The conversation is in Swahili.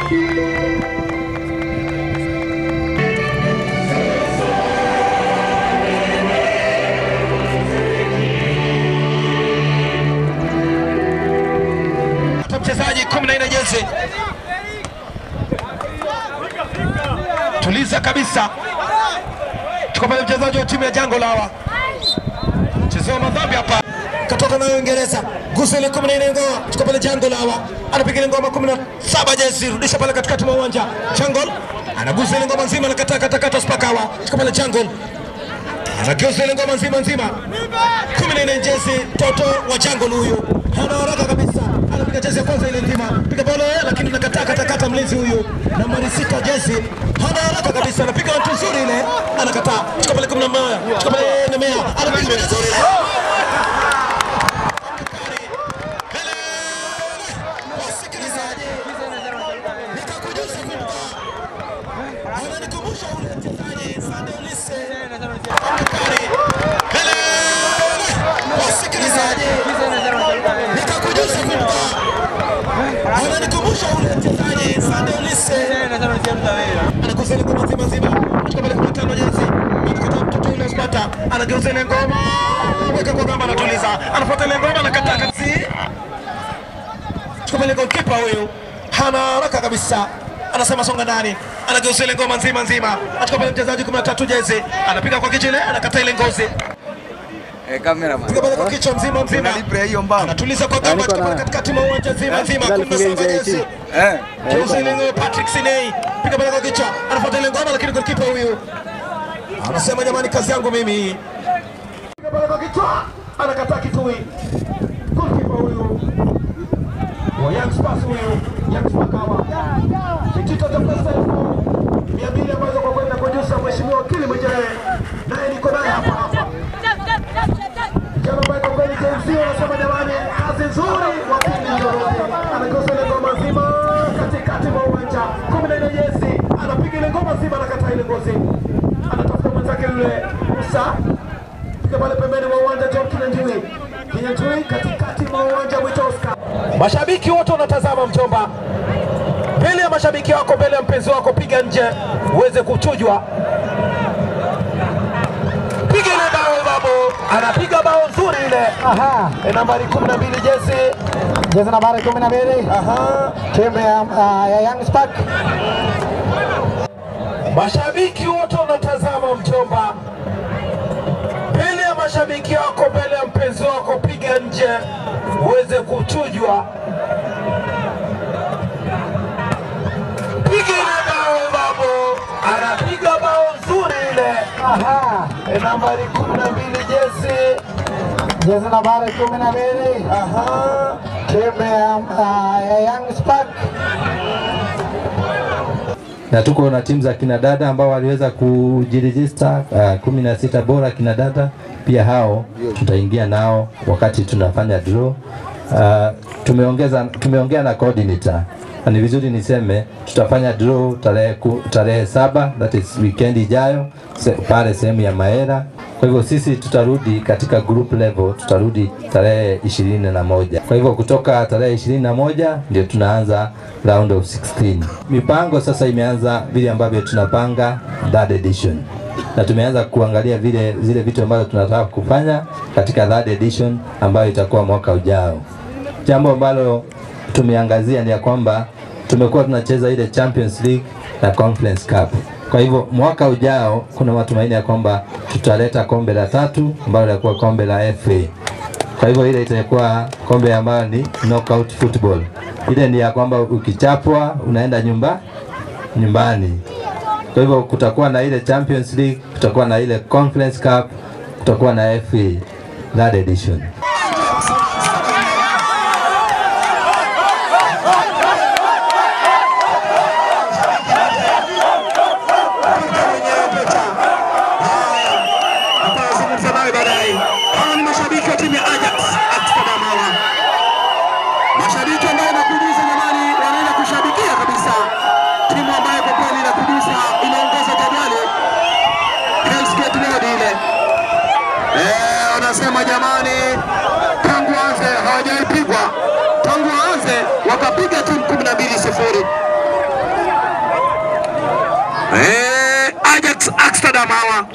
Mchezaji 14 jezi. Tuliza kabisa. Tuko pale mchezaji wa timu ya Jango Lawa. Mchezo madhambi hapa. Katoka nayo Uingereza. Gusa ile 14 ngoma. Tuko pale Jango Lawa. Anapiga ile ngoma 17 jezi. Rudisha pale katikati mwa uwanja. Jango anagusa ile ngoma nzima, anakataa kata kata Spakawa. Tuko pale Jango. Anagusa ile ngoma nzima nzima. 14 jezi toto wa Jango huyu. Hana haraka kabisa. Anapiga jezi ya kwanza ile nzima. Piga bola lakini anakataa kata kata mlinzi huyu. Nambari 6 jezi. Hana haraka kabisa, anapiga watu nzuri ile, anakataa. Chukua pale 11, chukua pale Nemea, anapiga nzuri ile. Wasikilizaji, nikakujuza kwamba ananikumbusha ule mchezaji Sunday Olise. Wasikilizaji, nikakujuza kwamba ananikumbusha ule mchezaji Sunday Olise. Anagusa ile ngoma nzima nzima. Chukua pale 15 jezi. Anakataa mtoto yule Sparta. Anageuza ile ngoma. Weka kwa gamba, anatuliza. Anafuata ile ngoma, anakataa kabisa. Chukua pale goalkeeper huyu. Hana haraka kabisa. Anasema songa ndani. Anageuza ile ngoma nzima nzima. Achukua pale mchezaji 13 jezi. Anapiga kwa kichwa ile, anakataa ile ngozi. Cameraman. Piga pale kwa kichwa mzima mzima. Anatuliza kwa gamba, chukua pale katikati mwa uwanja nzima nzima. 17 jezi. Geuza ile ngoma Patrick Sinei. Piga pale kwa kichwa. Anafuata ile ngoma lakini goalkeeper huyu anasema jamani, kazi yangu mimi. Piga pale kwa kichwa. Anakataa kitui. Goalkeeper huyu wa Young Spurs huyu, Young Spakawa. Kitito cha pesa 200 ambazo kwa kwenda kujusa mheshimiwa wakili mwenyewe. Naye niko naye hapa hapa. Kijana ambaye kwa kweli KMC wanasema jamani, kazi nzuri wakili Njoroge. Anakosa ile ngoma nzima katikati mwa uwanja. 14 jezi, anapiga ile ngoma nzima, anakataa ile ngozi. Anatafuta mwenzake yule Musa. Piga pale pembeni mwa uwanja John Kinyanjui. Kinyanjui katikati mwa uwanja mwito Oscar. Mashabiki wote wanatazama mjomba. Mbele ya mashabiki wako, mbele ya mpenzi wako, piga nje uweze kuchujwa. Piga ile bao babu. Anapiga bao nzuri ile. Aha. Nambari 12 jezi. Jezi nambari 12. Aha. Timu ya Young Spark. Mashabiki wote wanatazama mjomba. Mbele ya mashabiki wako, mbele ya mpenzi wako, piga nje uweze kuchujwa. Piga ile bao babu. Anapiga bao nzuri ile. Aha. Nambari 12 jezi. Jezi nambari 12. Aha. Timu ya Young Spark. Na tuko na timu za kina dada ambao waliweza kujiregister 16 bora kina dada, pia hao tutaingia nao wakati tunafanya draw. Tumeongea na coordinator. Na ni vizuri niseme tutafanya draw tarehe 7, that is weekend ijayo, pale sehemu ya Maera. Kwa hivyo sisi tutarudi katika group level, tutarudi tarehe 21. Kwa hivyo kutoka tarehe 21 ndio tunaanza round of 16. Mipango sasa imeanza vile ambavyo tunapanga third edition. Na tumeanza kuangalia vile zile vitu ambazo tunataka kufanya katika third edition ambayo itakuwa mwaka ujao. Jambo ambalo tumeangazia ni ya kwamba tumekuwa tunacheza ile Champions League na Conference Cup. Kwa hivyo mwaka ujao kuna matumaini ya kwamba tutaleta kombe la 3 ambalo litakuwa kombe la FA. Kwa hivyo ile itakuwa kombe ambayo ni knockout football. Ile ni ya kwamba ukichapwa unaenda nyumbani. Kwa hivyo kutakuwa na ile Champions League, kutakuwa na ile Conference Cup, kutakuwa na FA third edition. Mashabiki ambao wanakujuza jamani, wanaenda kushabikia kabisa timu ambayo kwa kweli inakujuza inaongoza jadwali, Hell's Gate Road ile. Wanasema jamani, tangu aanze hawajaipigwa, tangu aanze wakapiga timu 12-0. Ajax Amsterdam hawa.